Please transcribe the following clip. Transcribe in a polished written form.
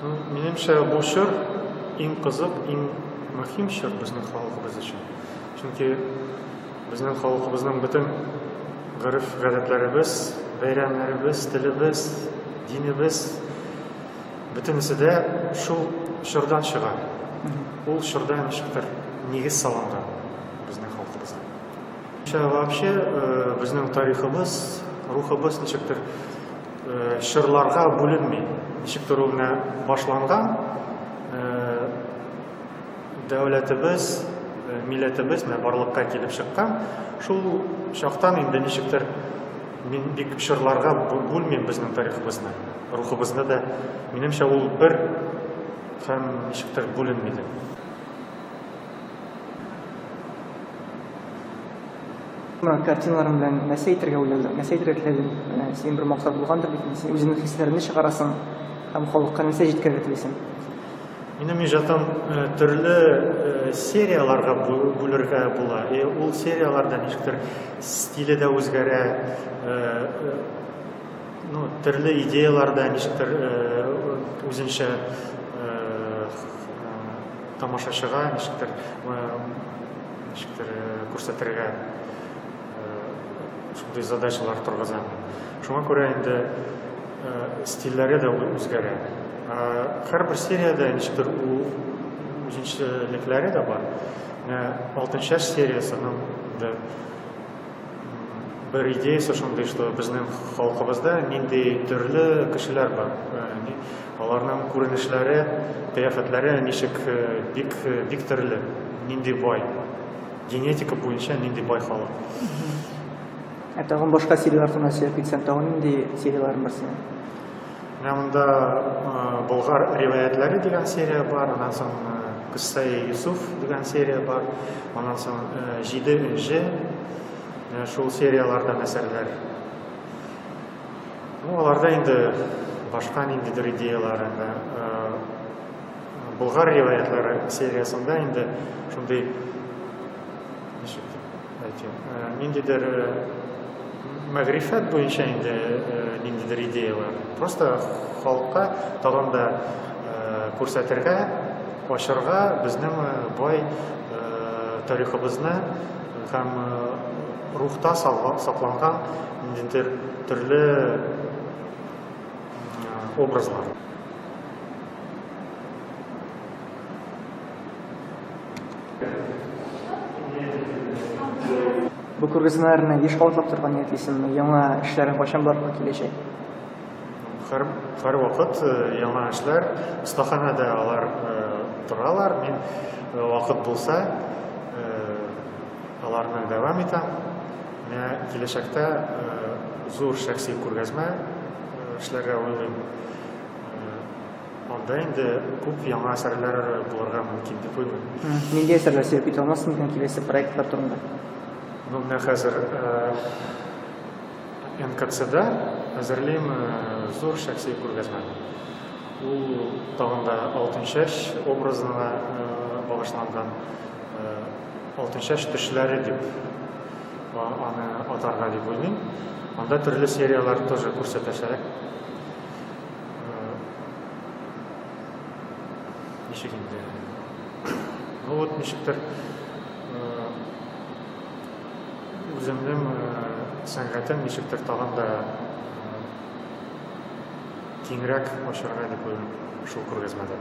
Ну, минемчә, бу чор иң кызык, иң мөһим чор безнең халкыбыз өчен. Чөнки безнең халкыбызның бөтен гореф-гадәтләребез, бәйрәмнәребез, телебез, динебез, бөтенесе дә шул чордан чыга. Ул чорда ничектер нигез салынган безнең халкыбызга. Вообще безнең тарихыбыз, рухыбыз ничектер чорларга бүленми. Ничектер ул менә башланган дәүләтебез, милләтебез менә барлыкка килеп чыккан. Шул чактан инде ничектер мин бик чорларга бүлмим безнең тарихыбызны, рухыбызны да. Минемчә, ул бер һәм ничектер бүленми дә. Менә картиналарың белән нәрсә әйтергә уйладың, нәрсә әйтергә теләдең? Менә синең бер максат булгандыр бит, син үзеңнең хисләреңне чыгарасың һәм халыкка нәрсә җиткерергә телисең? Минем иҗатым төрле серияләргә бүлергә була. И ул серияләрдә ничектер стиле дә үзгәрә, ну, төрле идеяләр дә ничектер үзенчә тамашачыга ничектер ничектер күрсәтергә шундый задачалар торгызам. Шуңа күрә инде стильләре дә үзгәрә. Һәрбер сериядә ничектер үзенчәлекләре дә бар. Менә Алтынчәч сериясенең инде бер идеясы шундый, что безнең халкыбызда нинди төрле кешеләр бар. Аларның күренешләре, кыяфәтләре ничек бик бик төрле, нинди бай. Генетика буенча нинди бай халык. Ә тагын башка сериялар турында сөйләп китсәң, тагын нинди серияларың бар синең? Менә монда Болгар риваятләре дигән серия бар, аннан соң Кыссаи Юсуф дигән серия бар, аннан соң Җиде энҗе, шул сериялардан әсәрләр. Ну, аларда инде башка ниндидер идеялар инде. Болгар риваятлары сериясендә инде шундый ничек әйтим, ниндидер мәгърифәт буенча инде ниндидер идеялар. Просто халыкка тагын да күрсәтергә, ачырга безнең бай тарихыбызны һәм рухта сакланган ниндидер төрле образлар. Бу күргәзмәләрне еш кабатлап торырга ниятлисеңме? Яңа эшләрең кайчан барлыкка киләчәк? Һәр, һәрвакыт яңа эшләр, остаханәдә алар торалар. Мин вакыт булса, аларны дәвам итәм. Менә киләчәктә зур шәхси күргәзмә эшләргә уйлыйм. Анда инде күп яңа әсәрләр булырга мөмкин дип уйлыйм. Нинди әсәрләр сөйләп китә алмассың микән киләсе проектлар турында? Ну, менә хәзер НКЦда әзерлим зур шәхси күргәзмәне. Ул тагын да Алтынчәч образына багышланган Алтынчәч төшләре дип аны атарга дип уйлыйм. Анда төрле серияләр тоже күрсәтәчәк. Ничек инде? Ну вот ничектер үземнең сәнгатем ничектер тагын да киңрәк ачарга дип уйлыйм шул күргәзмәдә.